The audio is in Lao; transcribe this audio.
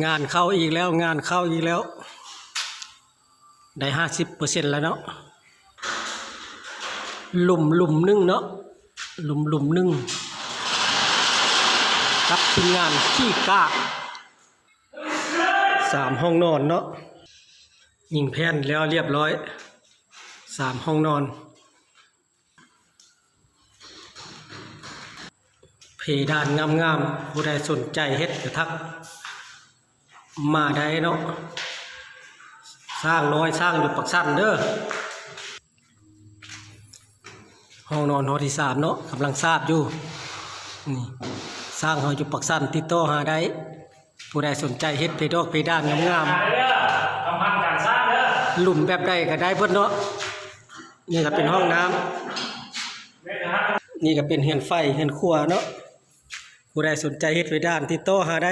ງານເຂົ້າອີກແລ້ວ ງານເຂົ້າອີກແລ້ວ ໄດ້ຫ້າສິບເປີເຊັນແລ້ວເນາະ. ຫຼຸມ ຫຼຸມໜຶ່ງເນາະ ຫຼຸມ ຫຼຸມໜຶ່ງ ກັບທີມງານຂີ້ກາກ ສາມຫ້ອງນອນເນາະ. ຍິງແຜ່ນແລ້ວລຽບຮ້ອຍ ສາມຫ້ອງນອນ. ເພດານງາມໆ ຜູ້ໃດສົນໃຈເຮັດກະທັກມາໄດ້ເນາະ. ສ້າງນ້ອຍ ສ້າງຢູ່ປາກຊັນເດີ. ຫ້ອງນອນຫ້ອງທີສາມເນາະ ກຳລັງສາບຢູ່. ນີ້ ຊ່າງເຮົາຢູ່ປາກຊັນ ຕິດຕໍ່ຫາໄດ້. ຜູ້ໃດສົນໃຈເຮັດເພດອກເພດານງາມໆ ເດີ ກຳພັນການສ້າງເດີ ຫຼຸມແບບໃດກະໄດ້ເບິດເນາະ. ນີ້ກະເປັນຫ້ອງນ້ຳ ນີ້ກະເປັນເຮືອນໄຟ ເຮືອນຄົວເນາະ. ຜູ້ໃດສົນໃຈເຮັດເພດານ ຕິດຕໍ່ຫາໄດ້.